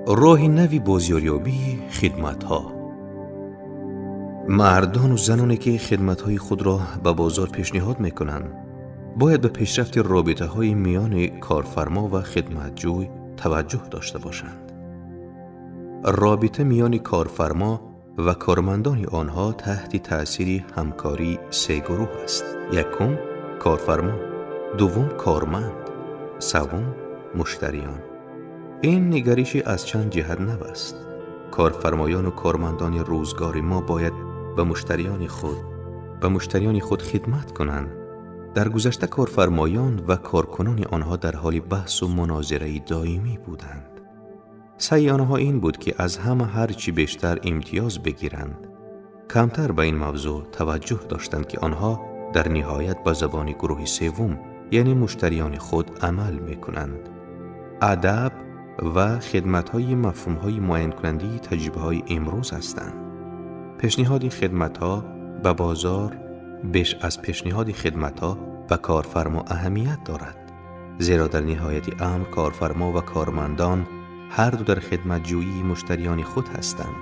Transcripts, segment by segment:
Роҳи нави бозёрёбии хидматҳо. Мардону заноне ки хидматҳои худро ба бозор пешниҳод мекунанд, бояд ба пешрафти робитаҳои миёни корфармо ва хидматҷӯй таваҷҷӯҳ дошта бошанд. Робита миёни корфармо ва кормандони онҳо таҳти таъсири ҳамкории се гурӯҳ аст. Якум корфармо, дуввум корманд, севум муштариён. Ин нигариши аз чанд ҷиҳат нав аст. Корфармоёну кормандони рӯзгори мо бояд ба муштариёни худ хидмат кунанд. Дар гузашта корфармоён ва коркунони онҳо дар ҳоли баҳсу мунозираи доимӣ буданд. Саъйи онҳо ин буд, ки аз ҳама ҳарчи бештар имтиёз бигиранд. Камтар ба ин мавзӯъ таваҷҷӯҳ доштанд, ки онҳо дар ниҳоят ба забони гурӯҳи севум, яъне муштариёни худ, амал мекунанд. Адаб ва хидматҳои мафҳумҳои муайянкунандаи таҷрибаҳои имрӯз ҳастанд. Пешниҳоди хидматҳо ба бозор беш аз пешниҳоди хидматҳо ба корфармо аҳамият дорад, зеро дар ниҳояти амр корфармо ва кормандон ҳар ду дар хидматҷӯии муштариёни худ ҳастанд.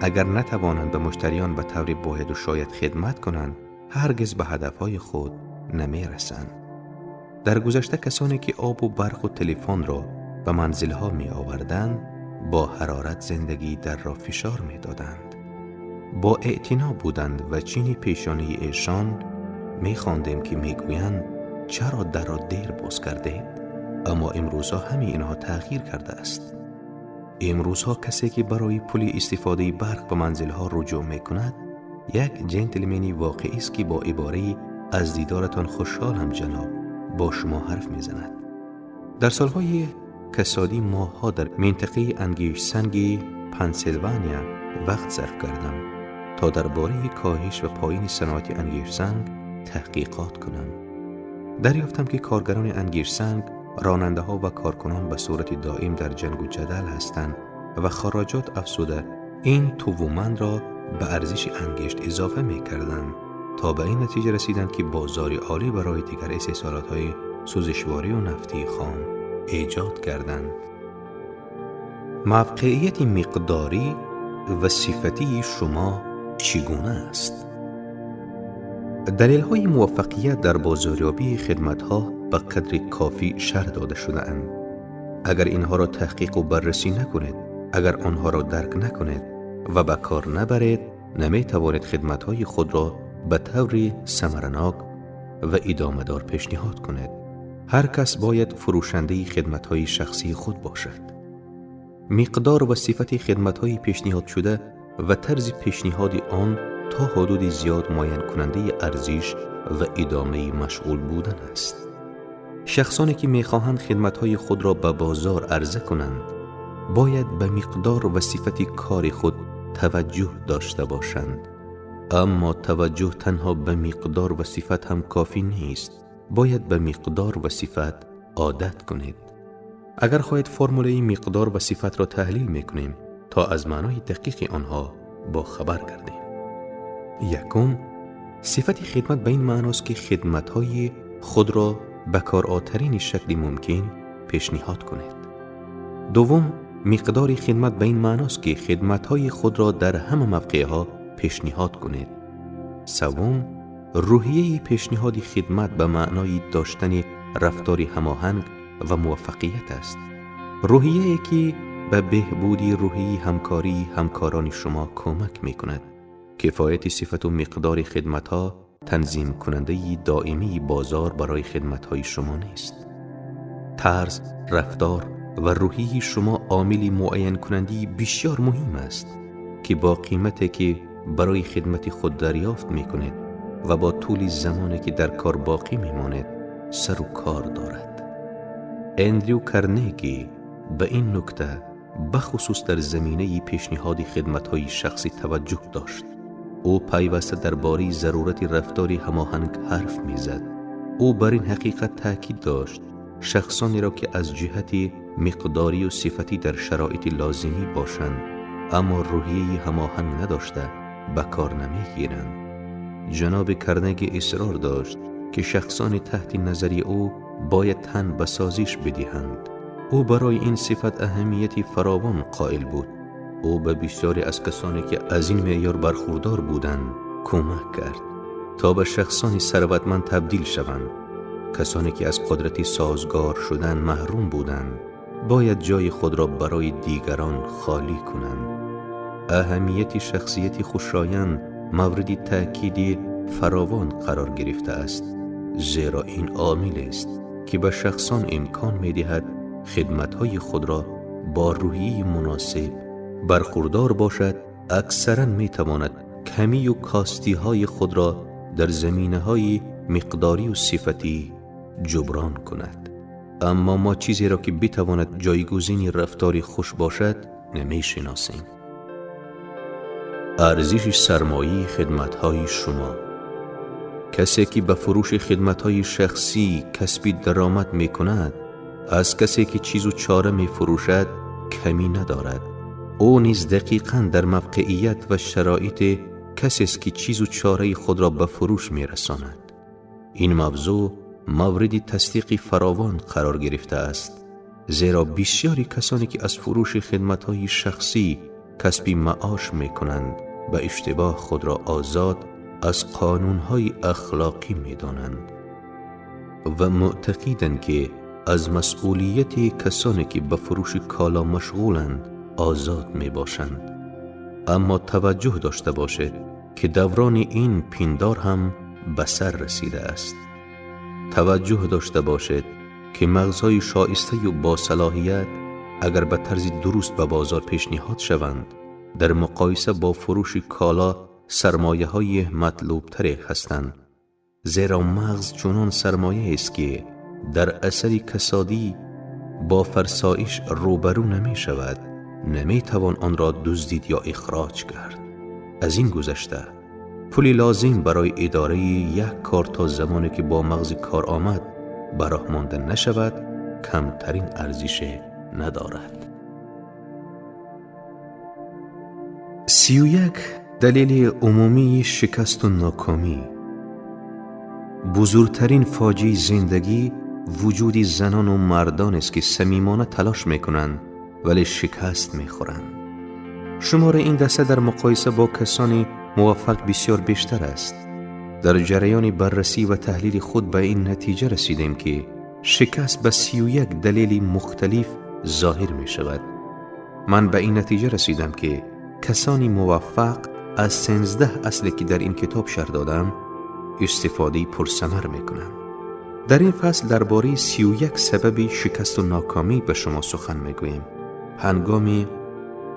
Агар натавонанд ба муштариён ба таври бояду шояд хидмат кунанд, ҳаргиз ба ҳадафҳои худ намерасанд. Дар гузашта касоне ки обу барқу телефонро ба манзилҳо меоварданд, бо ҳарорат зиндагии дарро фишор медоданд. Бо эътино буданд ва чини пешонии эшон мехондем, ки мегӯянд: «Чаро дарро дер боз кардед?» Аммо имрӯзҳо ҳамаи инҳо тағйир кардааст. Имрӯзҳо касе ки барои пули истифодаи барқ ба манзилҳо руҷӯъ мекунад, як ҷентлмени воқеист, ки бо ибораи «Аз дидоратон хушҳолам, ҷаноб» бо шумо ҳарф мезанад. Дар солҳои касодӣ моҳҳо дар минтақаи ангиштсанги Пенсилвания вақт сарф кардам, то дар бораи коҳиш ва поёни саноати ангиштсанг таҳқиқот кунам. Дарёфтам, ки коргарони ангиштсанг, ронандаҳо ва коркунон ба сурати доим дар ҷангу ҷадал ҳастанд ва хароҷот афзуда ин тувуманро ба арзиши ангишт изофа мекарданд, то ба ин натиҷа расиданд, ки бозори олӣ барои дигар истеҳсолотҳои сӯзишворию нафтии хом эҷод карданд. Мавқеияти миқдорӣ ва сифатии шумо чӣ гуна аст? Далелҳои муваффақият дар бозорёбии хидматҳо ба қадри кофӣ шарҳ дода шудаанд. Агар инҳоро таҳқиқу баррасӣ накунед, агар онҳоро дарк накунед ва ба кор набаред, наметавонед хидматҳои худро ба таври самаранок ва идомадор пешниҳод кунед. Ҳар кас бояд фурӯшандаи хидматҳои шахсии худ бошад. Миқдор ва сифати хидматҳои пешниҳодшуда ва тарзи пешниҳоди он то ҳудуди зиёд муайянкунандаи арзиш ва идомаи машғул будан аст. Шахсоне ки мехоҳанд хидматҳои худро ба бозор арза кунанд, бояд ба миқдор ва сифати кори худ таваҷҷӯҳ дошта бошанд. Аммо таваҷҷӯҳ танҳо ба миқдор ва сифат ҳам кофӣ нест. Бояд ба миқдор ва сифат одат кунед. Агар хоҳед, формулаи миқдор ва сифатро таҳлил мекунем, то аз маънои дақиқи онҳо бохабар гардем. Якум, сифати хидмат ба ин маъност, ки хидматҳои худро ба коротарини шакли мумкин пешниҳод кунед. Дуввум, миқдори хидмат ба ин маъност, ки хидматҳои худро дар ҳама мавқеъҳо пешниҳод кунед. Севум, рӯҳияи пешниҳоди хидмат ба маънои доштани рафтори ҳамоҳанг ва муваффақият аст, рӯҳияе ки ба беҳбуди рӯҳии ҳамкории ҳамкорони шумо кӯмак мекунад. Кифояти сифату миқдори хидматҳо танзимкунандаи доимии бозор барои хидматҳои шумо нест. Тарз, рафтор ва рӯҳияи шумо омили муайянкунандаи бисёр муҳим аст, ки бо қимате ки барои хидмати худ дарёфт мекунед ва бо тӯли замоне ки дар кор боқӣ мемонед, сару кор дорад. Эндрю Карнеги ба ин нукта бахусус дар заминаи пешниҳоди хидматҳои шахсӣ таваҷҷӯҳ дошт. Ӯ пайваста дар бораи зарурати рафтори ҳамоҳанг ҳарф мезад. Ӯ бар ин ҳақиқат таъкид дошт: шахсонеро ки аз ҷиҳати миқдорию сифатӣ дар шароити лозимӣ бошанд, аммо рӯҳияи ҳамоҳанг надошта, ба кор намегиранд. Ҷаноби Карнеги исрор дошт, ки шахсони таҳти назари ӯ бояд тан ба созиш бидиҳанд. او برای این صفت اهمیتی فراوان قائل بود. او به بسیاری از کسانی که از این معیار برخوردار بودند کمک کرد تا به شخصانی ثروتمند تبدیل شوند. کسانی که از قدرت سازگار شدن محروم بودند باید جای خود را برای دیگران خالی کنند. اهمیت شخصیت خوشایند مورد تأکید فراوان قرار گرفته است، زیرا این عامل است که به شخصان امکان می‌دهد خدمت‌های خود را با روحیه مناسب برخوردار باشد. اکثراً می‌تواند کمی و کاستی‌های خود را در زمینه‌های مقداری و صفتی جبران کند. اما ما چیزی را که بتواند جایگزین رفتاری خوش باشد نمی‌شناسیم. ارزش سرمایه خدمت‌های شما. کسی که به فروش خدمت‌های شخصی کسب درآمد می‌کند از کسی که چیز و چاره می‌فروشد کمی ندارد. او نیز دقیقاً در موقعیت و شرایط کسی است که چیز و چاره خود را به فروش می‌رساند. این موضوع مورد تصدیق فراوان قرار گرفته است، زیرا بسیاری کسانی که از فروش خدمت‌های شخصی کسب معاش می‌کنند به اشتباه خود را آزاد از قانون‌های اخلاقی می‌دانند و معتقدند که از مسئولیت کسانی که به فروش کالا مشغولند آزاد می‌باشند. اما توجه داشته باشید که دوران این پندار هم به سر رسیده است. توجه داشته باشید که مغزهای شایسته و با صلاحیت اگر به طرز درست به بازار پیشنهاد شوند، در مقایسه با فروش کالا سرمایه های مطلوب تری هستند، زیرا مغز چنان سرمایه است که در اثر کسادی با فرسایش روبرو نمی شود. نمی توان آن را دزدید یا اخراج کرد. از این گذشته پولی لازم برای اداره یک کار تا زمانی که با مغز کار آمد براه مانده نشود کمترین ارزش ندارد. 31 دلیل عمومی شکست و ناکامی. بزرگترین فاجعه زندگی وجود زنان و مردان است که صمیمانه تلاش میکنند ولی شکست میخورند. شمار این دسته در مقایسه با کسانی موفق بسیار بیشتر است. در جریان بررسی و تحلیل خود به این نتیجه رسیدیم که شکست به 31 دلیل مختلف ظاهر می شود. من به این نتیجه رسیدم که کسانی موفق از 13 اصلی که در این کتاب شرح دادم استفاده پرثمر می کنند. در این فصل درباره 31 سبب شکست و ناکامی به شما سخن می گوییم. هنگام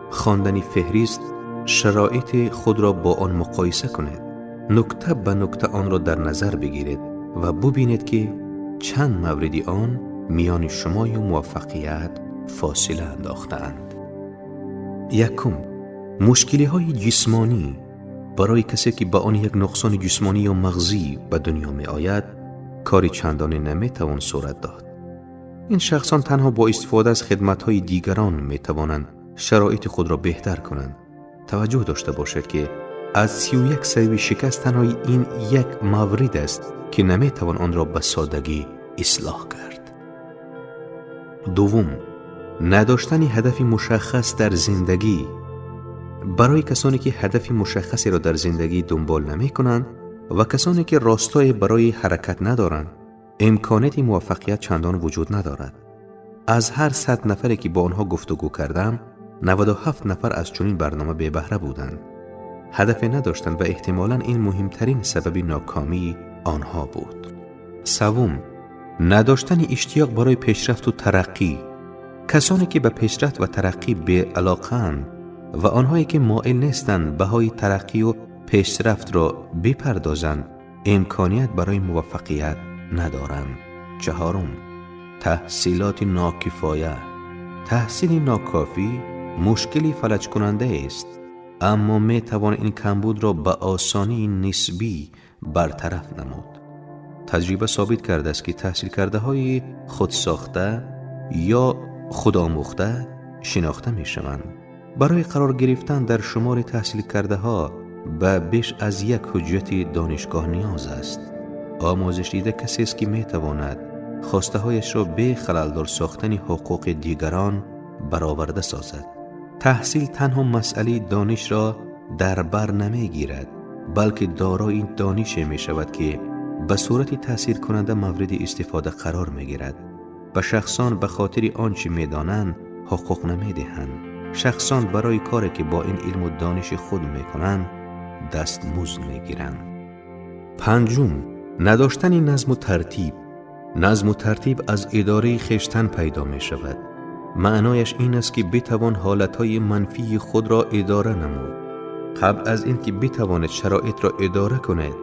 خواندن فهرست شرایط خود را با آن مقایسه کنید. نکته به نکته آن را در نظر بگیرید و ببینید که چند مورد آن میان شما و موفقیت فاصله انداختند. یکم، مشکلی های جسمانی. برای کسی که با آن یک نقصان جسمانی یا مغزی به دنیا می آید، کاری چندانی نمی توان صورت داد. این شخصان تنها با استفاده از خدمت های دیگران می توانند شرایط خود را بهتر کنند. توجه داشته باشید که از 31 سبب شکست تنها این یک مورد است که نمی توان آن را به سادگی اصلاح کرد. دوم، نداشتن هدف مشخص در زندگی. برای کسانی که هدف مشخصی را در زندگی دنبال نمی کنند و کسانی که راستای برای حرکت ندارند، امکانات موفقیت چندان وجود ندارد. از هر 100 نفری که با آنها گفتگو کردم، 97 نفر از چنین برنامه بی بهره بودند. هدف نداشتند و احتمالاً این مهمترین سبب ناکامی آنها بود. سوم، نداشتن اشتیاق برای پیشرفت و ترقی. کسانی که به پیشرفت و ترقی بی علاقه‌اند و آنهایی که مایل نیستند بهای ترقی و پیشرفت را بپردازند، امکانیت برای موفقیت ندارند. چهارم، تحصیلات ناکفایه. تحصیل ناکافی مشکلی فلج کننده است، اما می توان این کمبود را به آسانی نسبی برطرف نمود. تجربه ثابت کرده است که تحصیل کرده های خودساخته یا خودآموخته شناخته می شوند. برای قرار گرفتن در شمار تحصیل کرده ها به بیش از یک حجت دانشگاه نیاز است. آموزش دیده کسی است که می تواند خواسته‌هایش را به خللدار ساختن حقوق دیگران برآورده سازد. تحصیل تنها مسئله دانش را در بر نمی‌گیرد، بلکه دارای دانش می‌شود که به صورت تأثیر کننده مورد استفاده قرار می‌گیرد. به شخصان به خاطر آنچه می‌دانند حقوق نمی‌دهند. شخصان برای کاری که با این علم و دانش خود می‌کنند دستمزد می‌گیرند. پنجم، نداشتن نظم و ترتیب. نظم و ترتیب از اداره خویشتن پیدا می‌شود. معنایش این است که بتوان حالتهای منفی خود را اداره نمود. قبل از اینکه بتواند شرایط را اداره کند،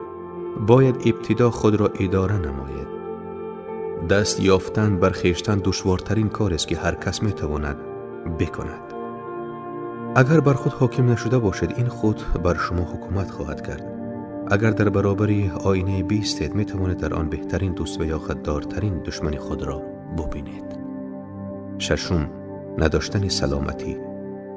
باید ابتدا خود را اداره نماید. دست یافتن بر خویشتن دشوارترین کار است که هر کس میتواند بکند. اگر بر خود حاکم نشده باشد، این خود بر شما حکومت خواهد کرد. اگر در برابر آینه بیستید، میتوانید در آن بهترین دوست و یا غدارترین دشمن خود را ببینید. ششم، نداشتن سلامتی.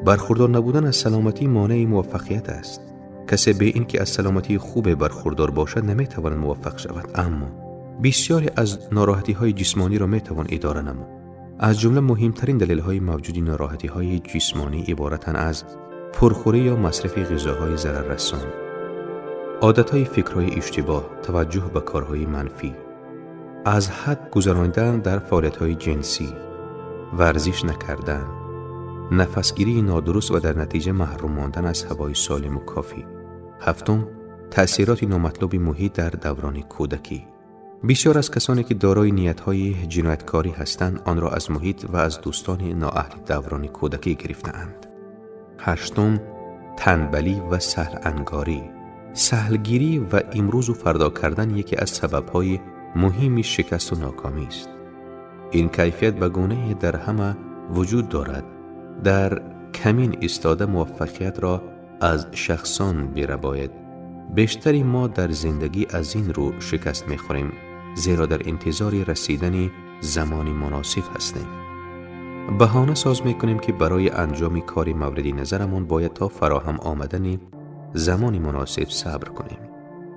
برخوردار نبودن از سلامتی مانع موفقیت است. کسی به این که از سلامتی خوب برخوردار باشد نمیتواند موفق شود، اما بسیاری از ناراحتی‌های جسمانی را میتوان اداره نمود. از جمله مهمترین دلیل‌های موجود ناراحتی‌های جسمانی عبارتند از پرخوری یا مصرف غذاهای ضرررسان، عادت‌های فکرهای اشتباه، توجه به کارهای منفی، از حد گذراندن در فعالیت‌های جنسی، ورزش نکردن، نفسگیری نادرست و در نتیجه محروم ماندن از هوای سالم و کافی. هفتم، تأثیرات نامطلوب محیط در دوران کودکی. بسیار از کسانی که دارای نیت‌های جنایتکاری هستند آن را از محیط و از دوستان نااهل دوران کودکی گرفته‌اند. هشتم، تنبلی و سهل انگاری. سهلگیری و امروز و فردا کردن یکی از سبب‌های مهم شکست و ناکامی است. این کیفیت به گونه در همه وجود دارد. در کمین ایستاده موفقیت را از شخصان برباید. بیشتری ما در زندگی از این رو شکست می‌خوریم، زیرا در انتظار رسیدن زمان مناسب هستیم. بهانه ساز می‌کنیم که برای انجام کاری مورد نظرمان باید تا فراهم آمدن زمان مناسب صبر کنیم.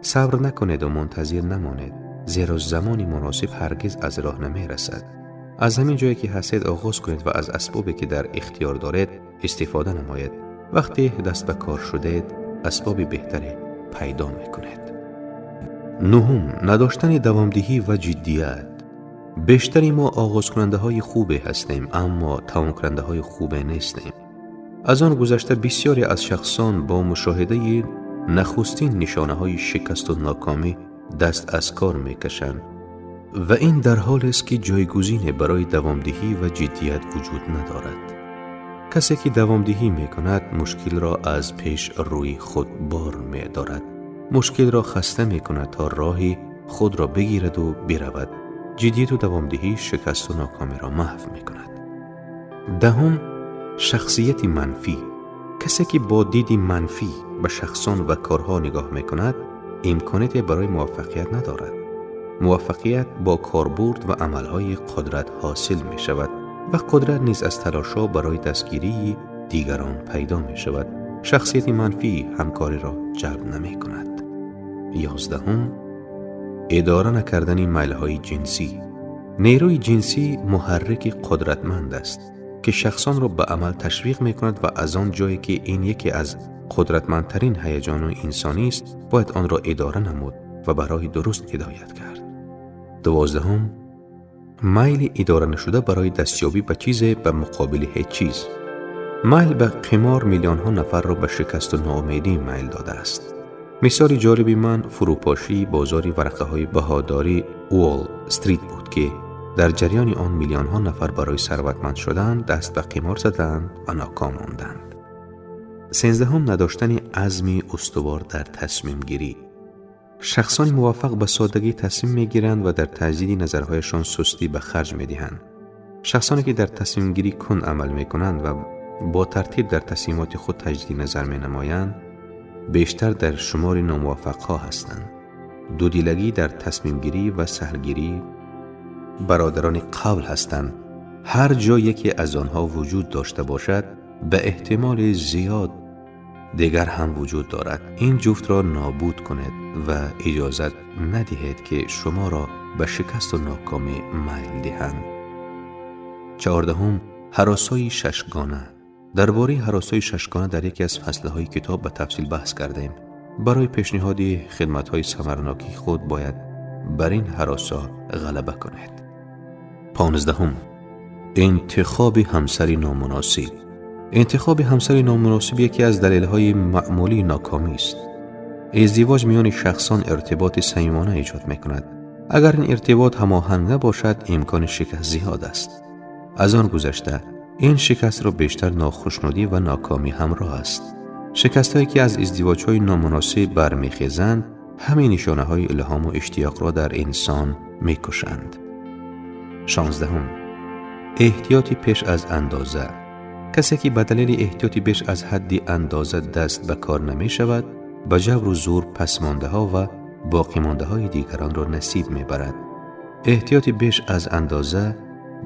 صبر نکنید و منتظر نمانید، زیرا زمان مناسب هرگز از راه نمی‌رسد. از همین جایی که هستید آغاز کنید و از اسبابی که در اختیار دارید استفاده نمایید. وقتی دست به کار شدید، اسباب بهتری پیدا می‌کنید. نهم، نداشتن دوامدهی و جدیت. بیشتری ما آغاز کننده های خوبی هستیم، اما تمام کننده های خوبی نیستیم. از آن گذشته بسیاری از شخصان با مشاهده نخستین نشانه های شکست و ناکامی دست از کار می‌کشند و این در حال است که جایگزین برای دوامدهی و جدیت وجود ندارد. کسی که دوامدهی می‌کند مشکل را از پیش روی خود بار می‌دارد. مشکل را خسته می‌کند تا راهی خود را بگیرد و برود. جدیت و دوامدهی شکست و ناکامی را محو می‌کند. دهم، شخصیت منفی. کسی که با دید منفی به شخصان و کارها نگاه می‌کند، امکانیت برای موفقیت ندارد. موفقیت با کاربرد و عملهای قدرت حاصل می شود و قدرت نیز از تلاش‌ها برای دستگیری دیگران پیدا می شود. شخصیت منفی همکاری را جلب نمی کند. 11، اداره نکردن میل‌های جنسی. نیروی جنسی محرک قدرتمند است که شخصان را به عمل تشویق می کند و از آن جایی که این یکی از قدرتمندترین هیجان انسانی است، باید آن را اداره نمود و برای درست هدایت کرد. 12، میل اداره نشده برای دستیابی به چیز به مقابل هیچ چیز. میل به قمار میلیون ها نفر را به شکست و ناامیدی میل داده است. مثال جالب من فروپاشی بازار ورقه های بهاداری وال استریت بود که در جریان آن میلیون ها نفر برای ثروتمند شدن دست به قمار زدند و ناکام ماندند. 13، نداشتن عزم استوار در تصمیم گیری. شخصان موفق به سادگی تصمیم میگیرند و در تجدید نظرهایشان سستی به خرج میدهند. شخصانی که در تصمیم گیری کند عمل میکنند و با ترتیب در تصمیمات خود تجدید نظر مینمایند، بیشتر در شمار ناموفق‌ها هستند. دودیلگی در تصمیم گیری و سهلگیری برادران قبل هستند. هر جا یکی از آنها وجود داشته باشد، به احتمال زیاد دیگر هم وجود دارد. این جفت را نابود کنید و اجازت ندهید که شما را به شکست و ناکامی میل دهند. 14، هراس‌های ششگانه. درباره هراس‌های ششگانه در یکی از فصل‌های کتاب به تفصیل بحث کردیم. برای پیشنهاد خدمت‌های ثمرناکی خود باید بر این هراس‌ها غلبه کنید. 15، انتخاب همسر نامناسب. انتخاب همسر نامناسب یکی از دلایل معمولی ناکامی است. ازدواج میان شخصان ارتباط صمیمانه ایجاد می‌کند. اگر این ارتباط هماهنگ نباشد، امکان شکست زیاد است. از آن گذشته، این شکست را بیشتر ناخشنودی و ناکامی همراه است. شکست‌هایی که از ازدواج‌های نامناسب برمی‌خیزند، همین نشانه‌های الهام و اشتیاق را در انسان می‌کشند. 16، احتیاطی پیش از اندازه. کسی که به دلیل احتیاطی بیش از حد اندازه دست به کار نمی شود، به جبر و زور پسمانده ها و باقی مانده های دیگران را نصیب می برد. احتیاطی بیش از اندازه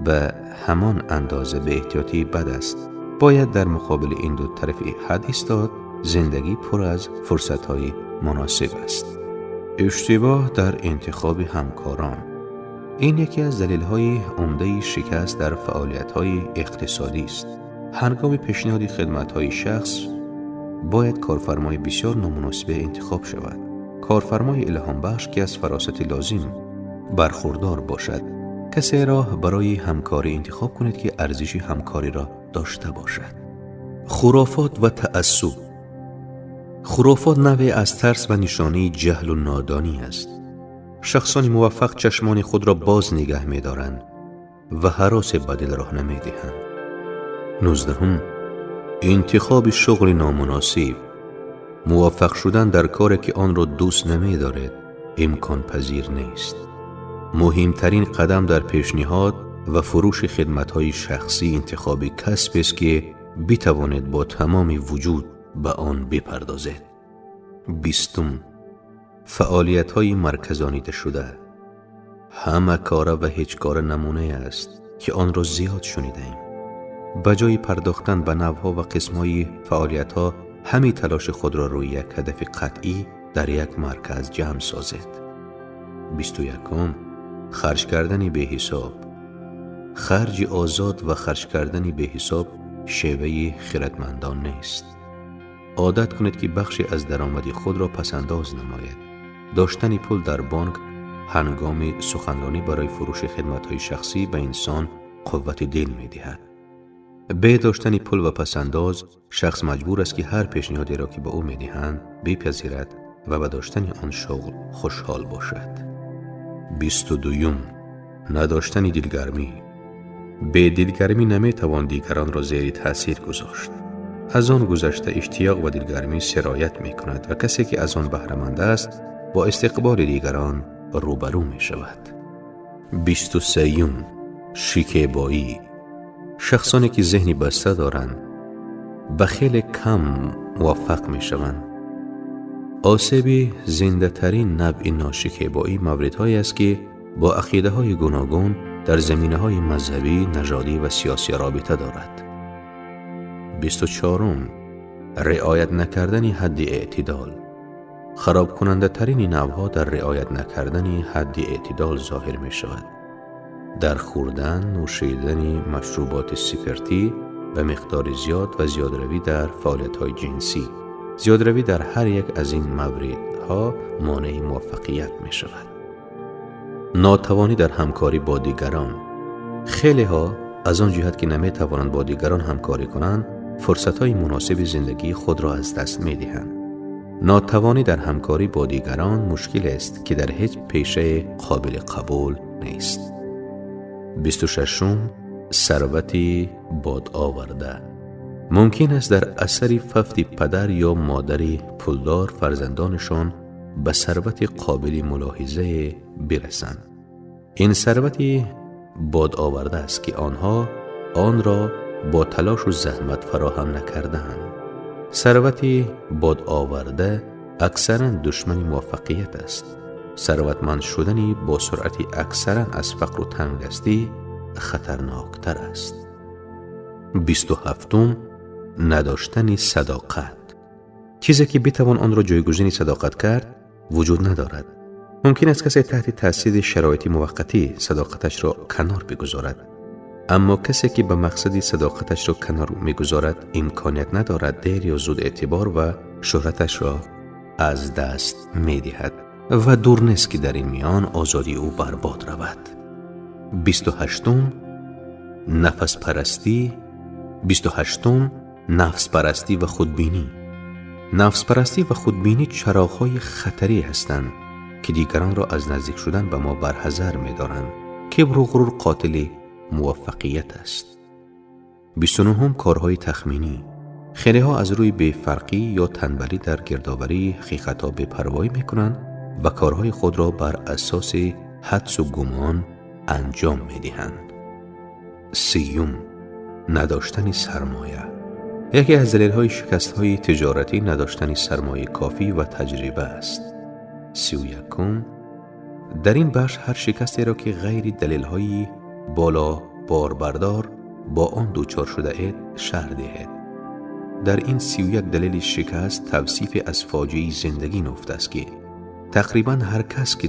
به همان اندازه به احتیاطی بد است. باید در مقابل این دو طرف حد ایستاد. زندگی پر از فرصت های مناسب است. اشتباه در انتخاب همکاران. این یکی از دلایل عمده شکست در فعالیت‌های اقتصادی است. هنگام پیشنهاد خدمت‌های شخص باید کارفرمای بسیار نامناسب انتخاب شود. کارفرمای الهام بخش که از فراست لازم برخوردار باشد. کسی را برای همکاری انتخاب کنید که ارزش همکاری را داشته باشد. خرافات و تعصب. خرافات نوعی از ترس و نشانه جهل و نادانی است. شخصان موفق چشمان خود را باز نگه می‌دارند و هراس به دل راه نمی‌دهند. 19، انتخاب شغل نامناسب. موفق شدن در کاری که آن را دوست نمی‌دارید امکان پذیر نیست. مهمترین قدم در پیشنهاد و فروش خدمت‌های شخصی انتخاب کسب است که بتوانید با تمام وجود به آن بپردازید. 20، فعالیت‌های مرکزانیده شده. همه کاره و هیچ کار نمونه است که آن را زیاد شنیده‌ایم. به جای پرداختن به نوع‌ها و قسم‌های فعالیت‌ها، همین تلاش خود را روی یک هدف قطعی در یک مرکز جمع سازید. 21، خرج کردن به حساب. خرج آزاد و خرج کردن به حساب شیوه خردمندان نیست. عادت کنید که بخشی از درآمد خود را پس‌انداز نمایید. داشتن پول در بانک هنگام سخنرانی برای فروش خدمت‌های شخصی به انسان قوت دل می‌دهد. به داشتن پول و پس‌انداز، شخص مجبور است که هر پیشنهادی را که به او می‌دهند بپذیرد و به داشتن آن شغل خوشحال باشد. 22، نداشتن دلگرمی. به دلگرمی نمیتوان دیگران را زیر تاثیر گذاشت. از آن گذشته اشتیاق و دلگرمی سرایت می کند و کسی که از آن بهره‌مند است با استقبال دیگران روبرو می شود. 23، شکیبایی. شخصانی که ذهنی بسته دارند به خیلی کم موفق می شوند. آسیب زنده ترین نوع ناشکیبایی موردهایی است که با عقیده های گوناگون در زمینه های مذهبی، نژادی و سیاسی رابطه دارد. 24، رعایت نکردن حد اعتدال. خراب کننده ترین نوعها در رعایت نکردن حد اعتدال ظاهر می شود. در خوردن، نوشیدن مشروبات سپرتی به مقدار زیاد و زیادروی در فعالیت‌های جنسی. زیادروی در هر یک از این موردها مانع موفقیت می شود. ناتوانی در همکاری با دیگران. خیلی ها از آن جهت که نمی توانند با دیگران همکاری کنند، فرصت‌های مناسب زندگی خود را از دست می دهند. ناتوانی در همکاری با دیگران مشکل است که در هیچ پیشه قابل قبول نیست. 26، ثروت باد آورده. ممکن است در اثر فوت پدر یا مادر پولدار فرزندانشان به ثروت قابل ملاحظه برسند. این ثروت باد آورده است که آنها آن را با تلاش و زحمت فراهم نکردند. ثروت باد آورده اکثرا دشمن موفقیت است. ثروتمند شدنی با سرعت اکثرا از فقر و تنگدستی خطرناکتر است. 27، نداشتن صداقت. چیزی که بتوان آن را جایگزین صداقت کرد وجود ندارد. Мумкин аст касе таҳти таъсири шароити муваққатӣ садоқаташро канор бигузорад, аммо касе ки ба мақсади садоқаташро канор мегузорад, имконият надорад дер ё зуд эътибор ва шӯҳраташро аз даст медиҳад ва дур нест ки дар ин миён озодии ӯ барбод равад. 28-ум нафаспарастӣ, 28-ум нафспарастӣ ва худбинӣ. Нафспарастӣ ва худбинӣ чароғҳои хатарӣ ҳастанд, ки дигаронро аз наздик шудан ба мо барҳазар медоранд. Кибру ғурур қотили муваффақият аст. 29-ум корҳои тахминӣ. Хелеҳо аз рӯи бефарқӣ ё танбалӣ дар гирдоварии ҳақиқатҳо бепарвоӣ мекунанд ва корҳои худро бар асоси ҳадсу гумон анҷом медиҳанд. 30-ум надоштани сармоя. Яке аз далелҳои шикастҳои тиҷоратӣ надоштани сармояи кофӣ ва таҷриба аст. 31-ум дар ин бахш ҳар шикастеро ки ғайри далелҳои боло борбардор бо он дучор шудаед шарҳ диҳед. Дар ин 31 далели шикаст тавсифе аз фоҷиаи зиндагӣ нуфта аст, ки тақрибан ҳар кас ки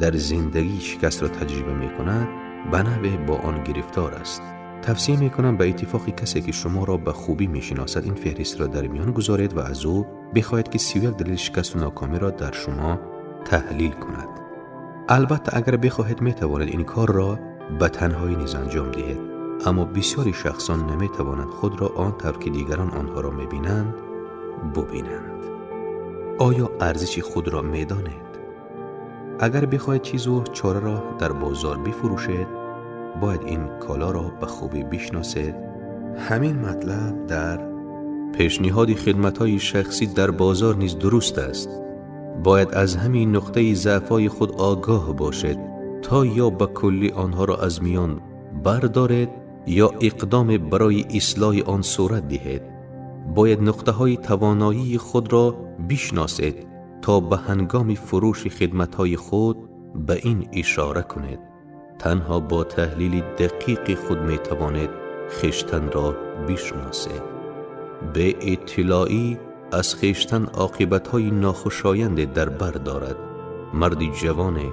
дар зиндагӣ шикастро таҷриба мекунад, ба навъе бо он гирифтор аст. Тавсия мекунам ба иттифоқи касе ки шуморо ба хубӣ мешиносад ин феҳристро дар миён гузоред ва аз ӯ бихоҳед ки 31 далели шикасту нокомиро дар шумо таҳлил кунад. Албатта агар бихоҳед метавонед ин корро ба танҳоӣ низ анҷом диҳед, аммо бисёри шахсон наметавонанд худро он тавр ки дигарон онҳоро мебинанд бубинанд. Оё арзиши худро медонед? Агар бихоҳед чизу чораро дар бозор бифурӯшед, бояд ин коларо ба хубӣ бишносед. Ҳамин матлаб дар пешниҳоди хидматҳои шахсӣ дар бозор низ дуруст аст. Бояд аз ҳамин нуқтаи заъфҳои худ огоҳ бошед то ё ба куллӣ онҳоро аз миён бардоред ё иқдоме барои ислоҳи он сурат диҳед. Бояд нуқтаҳои тавоноии худро бишносед то ба ҳангоми фурӯши хидматҳои худ ба ин ишора кунед. Танҳо бо таҳлили дақиқи худ метавонед хештанро бишносед. Беиттилоӣ аз хештан оқибатҳои нохушоянде дар бар дорад. Марди ҷавоне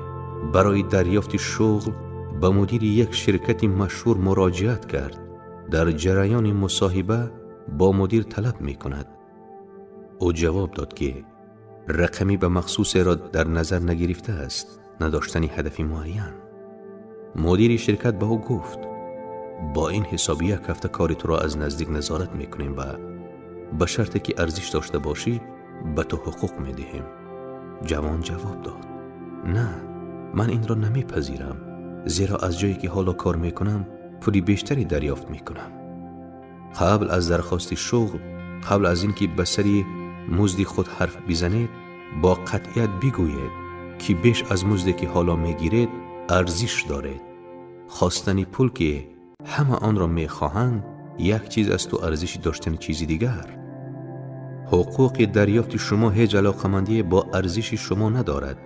барои дарёфти шуғл ба мудири як ширкати машҳур муроҷиат кард. Дар ҷараёни мусоҳиба бо мудир талаб мекунад. Ӯ ҷавоб дод ки рақами ба махсусеро дар назар нагирифтааст, надоштани ҳадафи муайян. Мудири ширкат ба ӯ гуфт: бо ин ҳисоб як ҳафта кори туро аз наздик назорат мекунем ва ба шарте ки арзиш дошта бошӣ ба ту ҳуқуқ медиҳем. Ҷавон ҷавоб дод: на, ман инро намепазирам, зеро аз ҷое ки ҳоло кор мекунам пули бештаре дарёфт мекунам. Қабл аз дархости шуғл, қабл аз ин ки ба сари музди худ ҳарф бизанед, бо қатъият бигӯед ки беш аз музде ки ҳоло мегиред арзиш доред. Хостани пул ки ҳама онро мехоҳанд як чиз аст ва арзиши доштани чизи дигар. Ҳуқуқи дарёфти шумо ҳеҷ алоқамандие бо арзиши шумо надорад.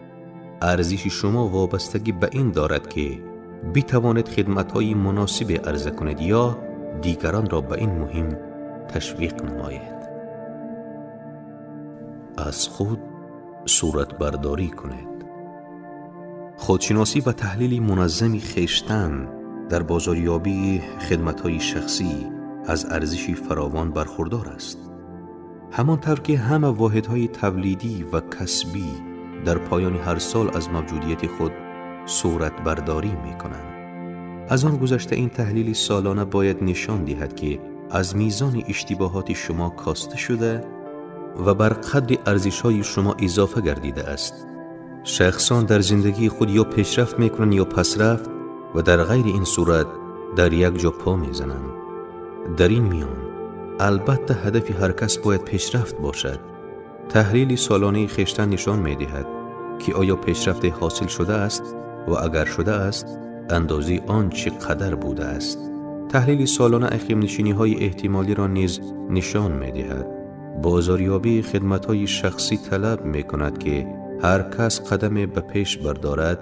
Арзиши шумо вобастагӣ ба ин дорад ки битавонед хидматҳои муносибе арза кунед ё дигаронро ба ин муҳим ташвиқ намоед. Аз худ суратбардорӣ кунед. Худшиносӣ ва таҳлили муназзами хештан дар бозорёбии хидматҳои шахсӣ аз арзиши фаровон бархурдор аст. Ҳамон тавр ки ҳама воҳидҳои тавлидӣ ва касбӣ дар поёни ҳар сол аз мавҷудияти худ суратбардорӣ мекунанд. Аз он гузашта ин таҳлили солона бояд нишон диҳад ки аз мизони иштибоҳоти шумо коста шуда ва бар қадри арзишҳои шумо изофа гардидааст. Шахсон дар зиндагии худ ё пешрафт мекунанд ё пасрафт ва дар ғайри ин сурат дар як ҷо по мезананд. Дар ин миён албатта ҳадафи ҳар кас бояд пешрафт бошад. Таҳлили солонаи хештан нишон медиҳад ки оё пешрафте ҳосил шудааст ва агар шудааст андозаи он чӣ қадар будааст. Таҳлили солона ақибнишиниҳои эҳтимолиро низ нишон медиҳад. Бозорёбии хидматҳои шахсӣ талаб мекунад ки ҳар кас қадаме ба пеш бардорад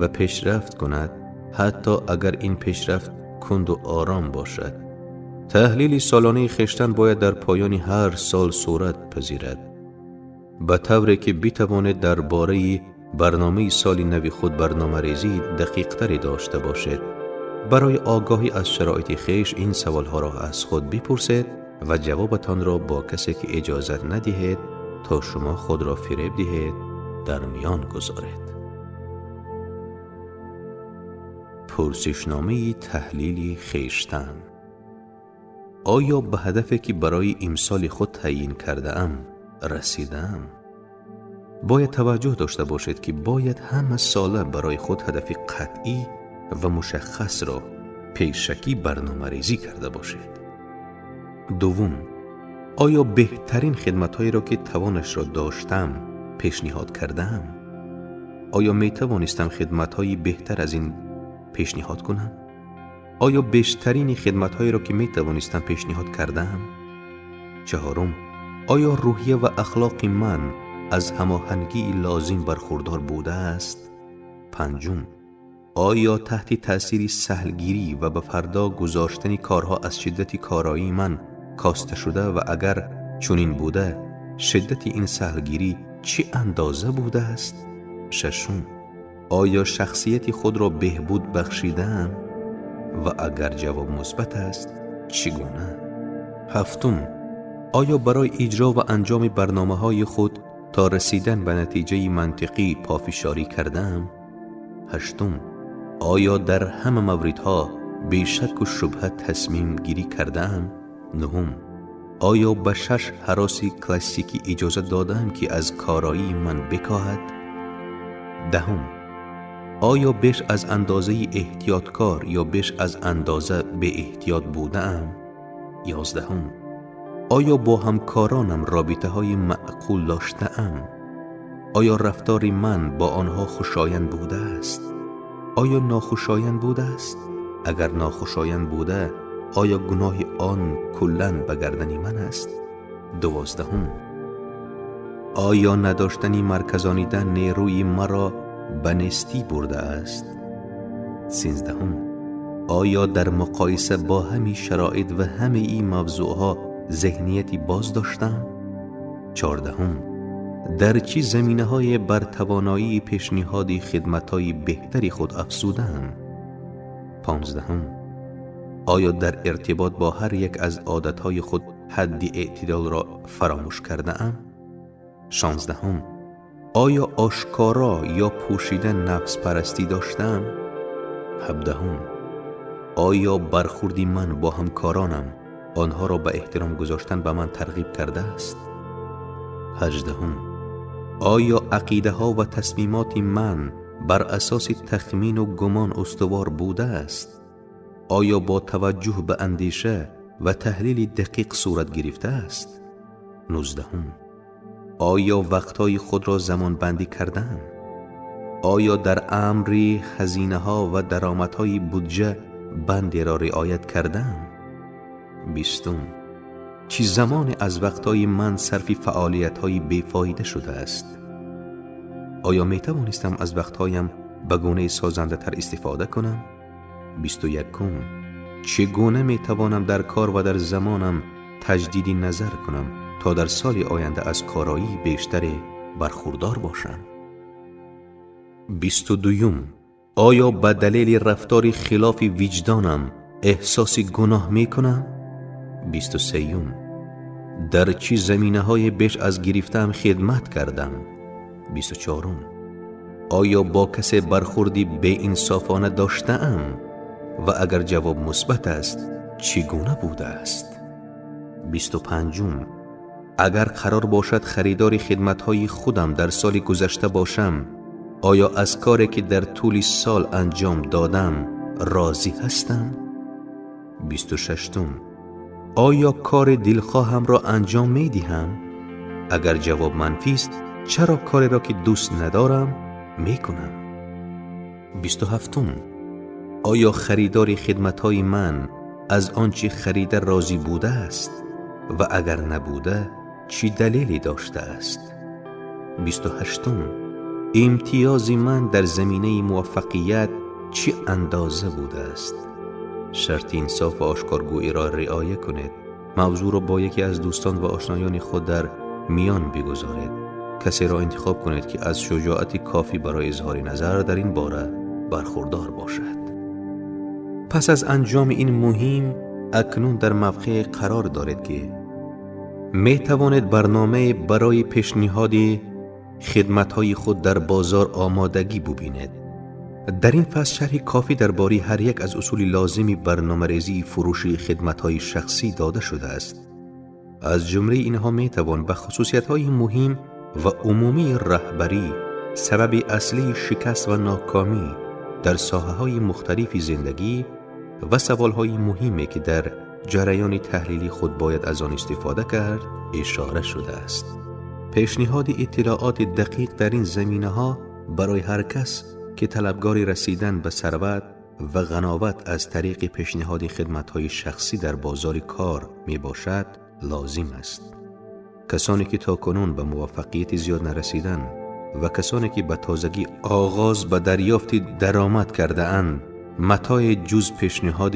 ва пешрафт кунад, ҳатто агар ин пешрафт кунду ором бошад. Таҳлили солонаи хештан бояд дар поёни ҳар сол сурат пазирад, ба тавре ки битавонед дар бораи барномаи соли нави худ барномарезии дақиқтаре дошта бошед. Барои огоҳӣ аз шароити хеш ин саволҳоро аз худ бипурсед ва ҷавобатонро бо касе ки иҷозат надиҳед то шумо худро фиреб диҳед дар миён гузоред. Пурсишномаи таҳлили хештан. Оё ба ҳадафе ки барои имсоли худ таъйин кардаам расидаам? Бояд таваҷҷӯҳ дошта бошед ки бояд ҳама сола барои худ ҳадафи қатъӣ ва мушаххасро пешакӣ барномарезӣ карда бошед. Дуввум, оё беҳтарин хидматҳоеро ки тавонашро доштам пешниҳод кардаам? Оё метавонистам хидматҳои беҳтар аз ин пешниҳод кунам? Оё бештарини хидматҳоеро ки метавонистам пешниҳод кардаам? Чаҳорум, оё рӯҳия ва ахлоқи ман аз ҳамоҳангии лозим бархурдор будааст? Панҷум, оё таҳти таъсири саҳлгирӣ ва ба фардо гузоштани корҳо аз шиддати короии ман коста шуда ва агар чунин буда, шиддати ин саҳлгирӣ чӣ андоза будааст? Шашум, оё шахсияти худро беҳбуд бахшидаам? Ва агар ҷавоб мусбат аст, чӣ гуна? Ҳафтум, оё барои иҷро ва анҷоми барномаҳои худ то расидан ба натиҷаи мантиқӣ пофишорӣ кардаам? Ҳаштум, оё дар ҳама мавридҳо бе шакку шубҳа тасмим гирӣ кардаам? Нуҳум, оё ба шаш ҳароси классикӣ иҷоза додаам ки аз короии ман бикоҳад? Даҳум, оё беш аз андозаи эҳтиёткор ё беш аз андоза беэҳтиёт будаам? 11, оё бо ҳамкоронам робитаҳои маъқул доштаам? Оё рафтори ман бо онҳо хушоянд будааст? Оё нохушоянд будааст? Агар нохушоянд буда, оё гуноҳи он куллан ба гардани ман аст? 12, оё надоштани марказонидан нерӯи маро ба нестӣ бурдааст? 13, оё дар муқоиса бо ҳамин шароит ва ҳамаи мавзӯъҳо зеҳнияти боз доштам? 14, дар чӣ заминаҳое бар тавоноии пешниҳоди хидматҳои беҳтари худ афзудаам? 15, оё дар иртибот бо ҳар як аз одатҳои худ ҳадди эътидолро фаромӯш кардаам? 16, оё ошкоро ё пӯшида нафспарастӣ доштам? 17, оё бархурди ман бо ҳамкоронам онҳоро ба эҳтиром гузоштан ба ман тарғиб кардааст? 18, оё ақидаҳо ва тасмимоти ман бар асоси тахмину гумон устувор будааст? Оё бо таваҷҷӯҳ ба андеша ва таҳлили дақиқ сурат гирифтааст? 19, оё вақтҳои худро замонбандӣ кардаам? Оё дар амри хазинаҳо ва даромадҳои буҷа бандеро риоят кардаам? 20, чӣ замоне аз вақтҳои ман сарфи фаъолиятҳои бефоида шудааст? Оё метавонистам аз вақтҳоям ба гунаи созандатар истифода кунам? 21, чӣ гуна метавонам дар кор ва дар замонам таҷдиди назар кунам то дар соли оянда аз короии бештаре бархурдор бошам? 22, оё ба далели рафтори хилофи виҷдонам эҳсоси гуноҳ мекунам? 23, дар чӣ заминаҳое беш аз гирифтаам хидмат кардам? 24, оё бо касе бархурди беинсофона доштаам? Ва агар ҷавоб мусбат аст, чӣ гуна будааст? 25, агар қарор бошад харидори хидматҳои худам дар соли гузашта бошам, оё аз коре ки дар тӯли сол анҷом додам розӣ ҳастам? 26, оё кори дилхоҳамро анҷом медиҳам? Агар ҷавоб манфист, чаро кореро ки дӯст надорам мекунам? 27, оё харидори хидматҳои ман аз он чӣ харида розӣ будааст? Ва агар набуда, чӣ далеле доштааст? 28, имтиёзи ман дар заминаи муваффақият чӣ андоза будааст? Шарти инсоф ва ошкоргӯиро риоя кунед. Мавзӯъро бо яке аз дӯстон ва ошноёни худ дар миён бигузоред. کسی را انتخاب کنید که از شجاعت کافی برای اظهار نظر در این باره برخوردار باشد. پس از انجام این مهم، اکنون در موقع قرار دارید که می توانید برنامه برای پیشنهاد خدمت‌های خود در بازار آمادگی ببینید. در این فصل شرح کافی درباره هر یک از اصول لازم برنامه‌ریزی فروش خدمت‌های شخصی داده شده است. از جمله اینها می توان به خصوصیت‌های مهم و عمومی رهبری، سبب اصلی شکست و ناکامی در ساحه‌های مختلف زندگی و سوال‌های مهمی که در جریان تحلیلی خود باید از آن استفاده کرد اشاره شده است. پیشنهاد اطلاعات دقیق در این زمینه‌ها برای هر کس که طلبگار رسیدن به ثروت و غناوت از طریق پیشنهاد خدمت‌های شخصی در بازار کار می‌باشد لازم است. کسانی که تاکنون به موفقیت زیاد نرسیدند و کسانی که به تازگی آغاز به دریافت درآمد کرده اند، متاع جز پیشنهاد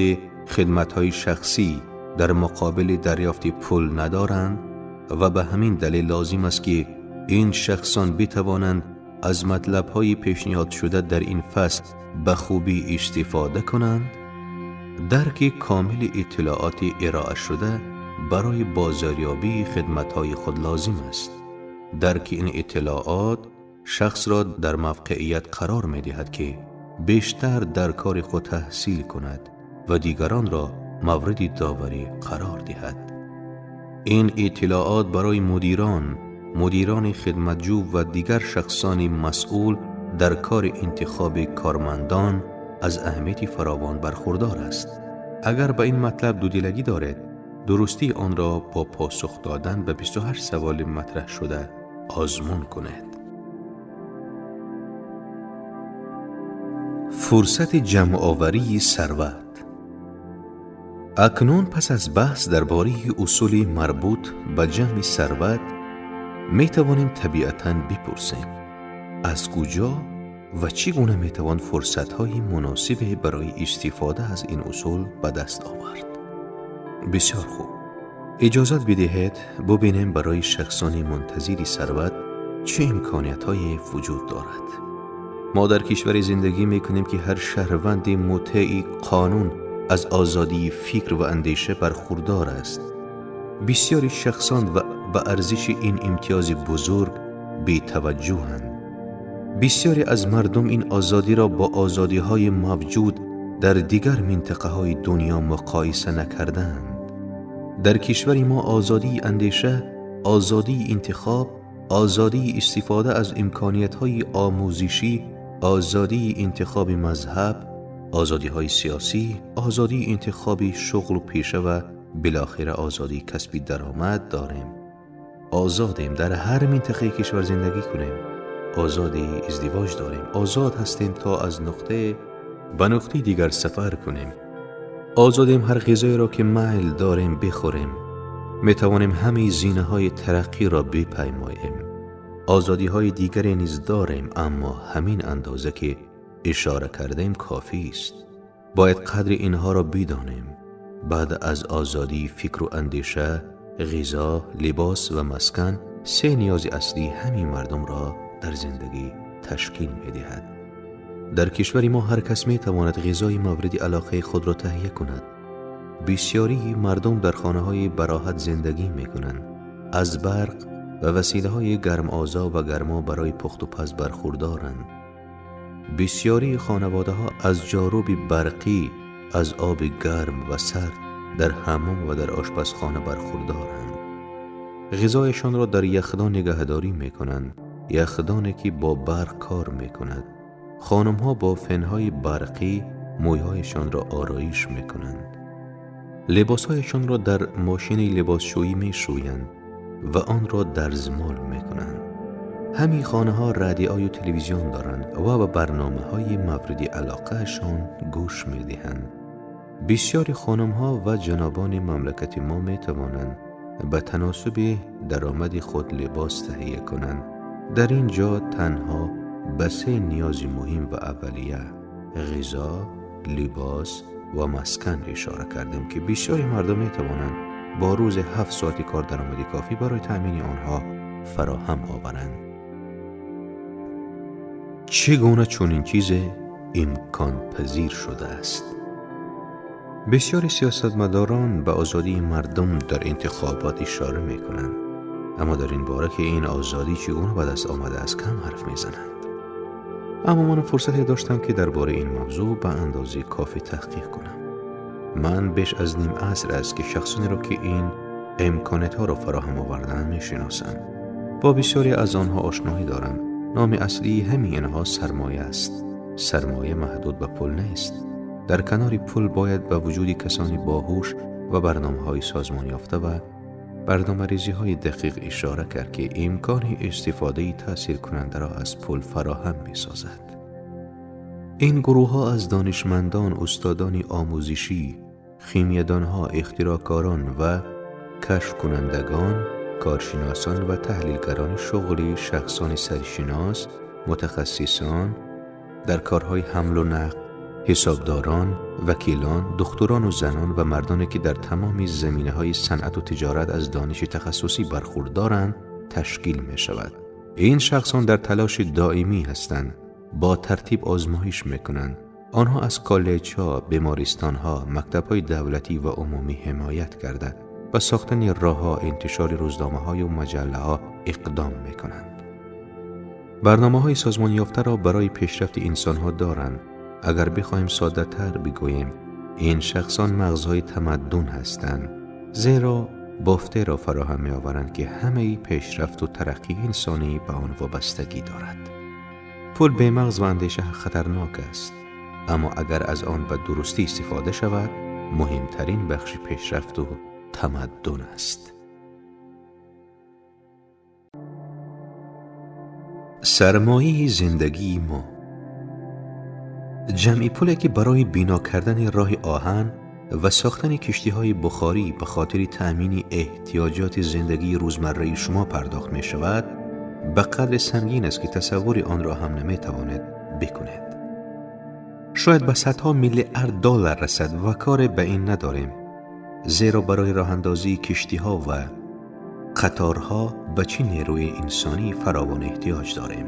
خدمت‌های شخصی در مقابل دریافت پول ندارند و به همین دلیل لازم است که این شخصان بتوانند از مطلب‌های پیشنهاد شده در این فصل به خوبی استفاده کنند. درک کامل اطلاعات ارائه شده برای بازاریابی خدمت‌های خود لازم است. درک این اطلاعات شخص را در موقعیت قرار می‌دهد که بیشتر در کار خود تحصیل کند و دیگران را مورد داوری قرار دهد. این اطلاعات برای مدیران خدمتجو و دیگر شخصان مسئول در کار انتخاب کارمندان از اهمیت فراوان برخوردار است. اگر به این مطلب دودلگی دارید، درستی آن را با پاسخ دادن به 28 سوال مطرح شده آزمون کنید. فرصت جمع آوری ثروت. اکنون پس از بحث درباره اصول مربوط به جمع ثروت می توانیم طبیعتاً بپرسیم از کجا و چگونه می توان فرصت‌های مناسب برای استفاده از این اصول به دست آورد. بسیار خوب، اجازت بدهید ببینیم برای شخصان منتظر ثروت چه امکانیت‌های وجود دارد. ما در کشور زندگی می‌کنیم که هر شهروند مطیع قانون از آزادی فکر و اندیشه برخوردار است. بسیاری شخصان و به ارزش این امتیاز بزرگ بی‌توجه‌اند. بسیاری از مردم این آزادی را با آزادی‌های موجود در دیگر منطقه‌های دنیا مقایسه نکردند. در کشور ما آزادی اندیشه، آزادی انتخاب، آزادی استفاده از امکانیت‌های آموزشی، آزادی انتخاب مذهب، آزادی‌های سیاسی، آزادی انتخاب شغل و پیشه و بالاخره آزادی کسب درآمد داریم. آزادیم در هر منطقه کشور زندگی کنیم. آزادی ازدواج داریم. آزاد هستیم تا از نقطه به نقطه دیگر سفر کنیم. آزادیم هر غذایی را که میل داریم بخوریم. می توانیم همه زینه های ترقی را بپیماییم. آزادی های دیگری نیز داریم، اما همین اندازه که اشاره کردیم کافی است. باید قدر اینها را بدانیم. بعد از آزادی فکر و اندیشه، غذا، لباس و مسکن، سه نیاز اصلی همین مردم را در زندگی تشکیل می دهد. در کشور ما هر کس می تواند غذای مورد علاقه خود را تهیه کند. بسیاری مردم در خانه های براحت زندگی می کنند. از برق و وسیله های گرم آزا و گرما برای پخت و پز برخوردارند. بسیاری خانواده ها از جاروب برقی، از آب گرم و سرد در حمام و در آشپزخانه برخوردارند. غذایشان را در یخدان نگهداری می کنند، یخدانی که با برق کار می کند. خانم ها با فنهای برقی مویهایشان را آرایش می کنند. لباسهایشان را در ماشین لباسشویی می شویند و آن را درزمال می کنند. همین خانه ها رادیو و تلویزیون دارند و به برنامه های مورد علاقه شان گوش می دهند. بسیاری خانم ها و جنابان مملکت ما می توانند به تناسب درآمد خود لباس تهیه کنند. در اینجا تنها به سه نیاز مهم و اولیه، غذا، لباس و مسکن اشاره کردیم که بسیاری مردم می توانند با روز 7 ساعت کار درآمد کافی برای تأمین آنها فراهم آورند. چگونه چنین چیز امکان پذیر شده است؟ بسیاری سیاستمداران به آزادی مردم در انتخابات اشاره می کنند، اما در این باره که این آزادی چگونه به دست آمده است کم حرف می زنند. اما من فرصتی داشتم که درباره این موضوع به اندازه کافی تحقیق کنم. من بیش از نیم عصر است که شخصانی را که این امکانات ها را فراهم آوردند می شناسم. با بسیاری از آنها آشنایی دارم. نام اصلی همین اینها سرمایه است. سرمایه محدود به پول نیست. در کنار پول باید به وجود کسانی باهوش و برنامه‌های سازمان یافته و برنامه‌ریزی‌های دقیق اشاره کرد که امکان استفاده تأثیر کننده را از پول فراهم می‌سازد. این گروه‌ها از دانشمندان، استادان آموزشی، خیمیدان‌ها، اختراعکاران و کشف کنندگان، کارشناسان و تحلیلگران شغلی، شخصان سرشناس، متخصصان در کارهای حمل و نقل، حسابداران، وکیلان، دکتران و زنان و مردانی که در تمام زمینه‌های صنعت و تجارت از دانش تخصصی برخوردارند تشکیل می‌شود. این شخصان در تلاش دائمی هستند، با ترتیب آزمایش می‌کنند. آنها از کالج‌ها، بیمارستان‌ها، مکتب‌های دولتی و عمومی حمایت کرده و ساختن راه‌ها، انتشار روزنامه‌ها و مجله‌ها اقدام می‌کنند. برنامه‌های سازمان یافته را برای پیشرفت انسان‌ها دارند. اگر بخواهیم ساده تر بگوییم، این شخصان مغزهای تمدن هستند، زیرا بافته را فراهم می آورند که همه پیشرفت و ترقی انسانی به آن وابستگی دارد. پول به مغز و اندیشه خطرناک است، اما اگر از آن به درستی استفاده شود، مهمترین بخش پیشرفت و تمدن است. سرمایه زندگی ما. جمعی پولی که برای بنا کردن راه آهن و ساختن کشتی‌های بخاری به خاطر تأمین احتیاجات زندگی روزمره شما پرداخت می شود، به قدر سنگین است که تصور آن را هم نمی توانید بکنید. شاید به صدها میلیارد دلار رسد و کار به این نداریم، زیرا برای راه اندازی کشتی‌ها و قطارها به چه نیروی انسانی فراوان احتیاج داریم.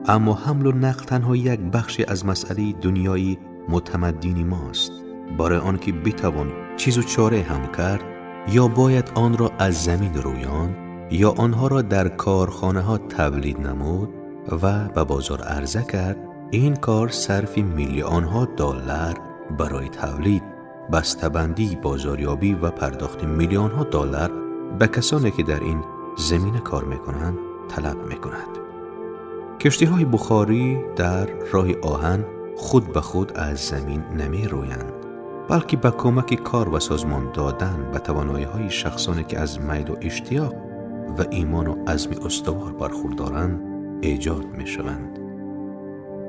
اما حمل و نقل تنها یک بخش از مسئله دنیای متمدن ماست. برای آنکه بتوان چیز و چاره هم کرد، یا باید آن را از زمین رویان یا آنها را در کارخانه ها تولید نمود و به بازار عرضه کرد. این کار صرف میلیون ها دلار برای تولید، بسته‌بندی، بازاریابی و پرداخت میلیون ها دلار به کسانی که در این زمینه کار میکنند طلب میکند. کشتی‌های بخاری در راه آهن خود به خود از زمین نمی رویند، بلکه به کمک کار و سازمان دادن به توانایی‌های شخصانی که از میل و اشتیاق و ایمان و عزم استوار برخوردارند ایجاد می‌شوند.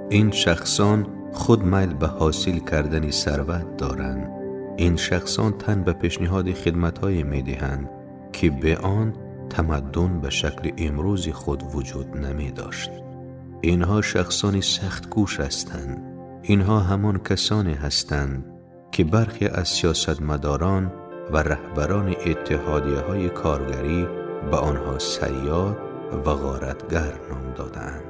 این شخصان خود میل به حاصل کردن ثروت دارند. این شخصان تن به پیشنهاد خدمت‌های می‌دهند که به آن تمدن به شکل امروز خود وجود نمی داشت. اینها شخصان سخت کوش هستند. اینها همان کسانی هستند که برخی از سیاستمداران و رهبران اتحادیه‌های کارگری به آنها صیاد و غارتگر نام دادند.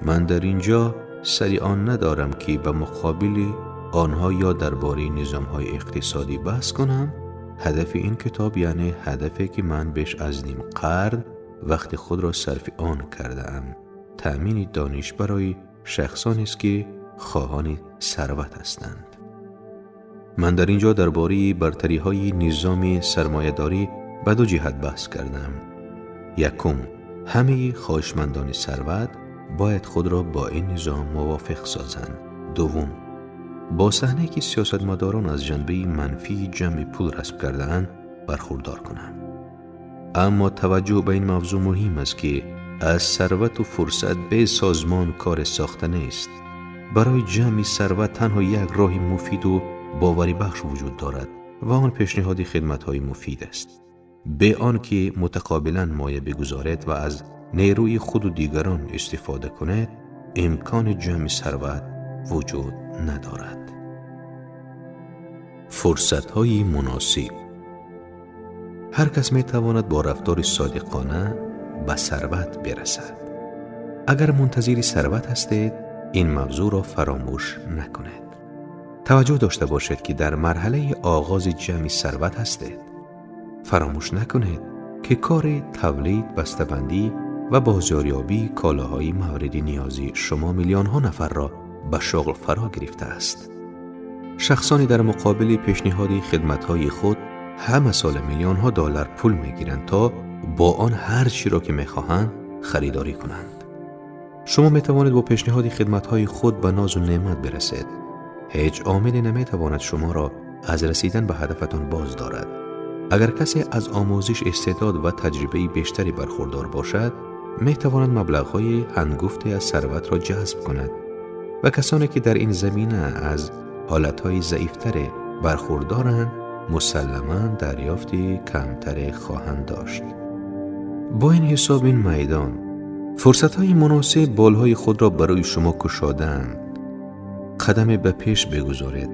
من در اینجا سری آن ندارم که به مقابل آنها یا درباره نظام‌های اقتصادی بحث کنم. هدف این کتاب، یعنی هدفی که من بیش از نیم قرن وقت خود را صرف آن کرده‌ام، تأمین دانش برای شخصانی است که خواهان ثروت هستند. من در اینجا درباره برتری‌های نظام سرمایه‌داری به دو جهت بحث کردم. یکم، همه خواهشمندان ثروت باید خود را با این نظام موافق سازند. دوم، با صحنه که سیاستمداران از جنبه منفی جمع پول رسم کرده‌اند برخوردار کنم. اما توجه به این موضوع مهم است که از ثروت و فرصت به سازمان کار ساخته نیست. برای جمع ثروت تنها یک راه مفید و باوری بخش وجود دارد و آن پیشنهاد خدمت‌های مفید است، به آن که متقابلا مایه بگذارد و از نیروی خود و دیگران استفاده کند، امکان جمع ثروت وجود ندارد. فرصت‌های مناسب. هر کس می‌تواند با رفتار صادقانه به ثروت برسد. Агар мунтазири сарват ҳастед, ин мавзӯъро фаромӯш накунед. Таваҷҷӯҳ дошта бошед, ки дар марҳалаи оғози ҷамъи сарват ҳастед. Фаромӯш накунед, ки кори тавлид, бастабандӣ ва бозорёбии колаҳои мавриди ниёзи шумо миллионҳо нафарро ба шуғл фаро гирифтааст. Шахсоне дар муқобили пешниҳоди хидматҳои худ ҳама сола миллионҳо доллар пул мегиранд, то бо он ҳар чиро ки мехоҳанд харидорӣ кунанд. Шумо метавонед бо пешниҳоди хидматҳои худ ба нозу неъмат бирасед. Ҳеҷ омиле наметавонад шуморо аз расидан ба ҳадафатон боз дорад. Агар касе аз омӯзиш, истеъдод ва таҷрибаи бештаре бархурдор бошад, метавонад маблағҳои ҳангуфте аз сарватро ҷазб кунад ва касоне ки дар ин замина аз ҳолатҳои заифтаре бархурдоранд, мусалламан дарёфти камтаре хоҳанд дошт. Бо ин ҳисоб ин майдон фурсатҳои муносиб болҳои худро барои шумо кушодаанд. Қадаме ба пеш бигузоред,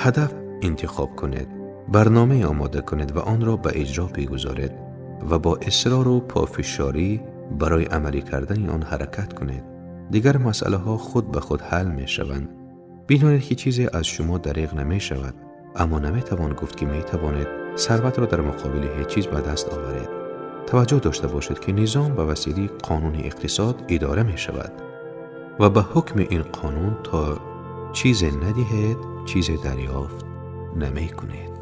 ҳадаф интихоб кунед, барномае омода кунед ва онро ба иҷро бигузоред ва бо исрору пофишорӣ барои амалӣ кардани он ҳаракат кунед. Дигар масъалаҳо худ ба худ ҳал мешаванд. Бидонед, ки чизе аз шумо дареғ намешавад, аммо наметавон гуфт, ки метавонед сарватро дар муқобили ҳеҷ чиз ба даст оваред. Таваҷҷӯҳ дошта бошед, ки низом ба василаи қонуни иқтисод идора мешавад ва ба ҳукми ин қонун то чизе надиҳед, чизе дарёфт намекунед.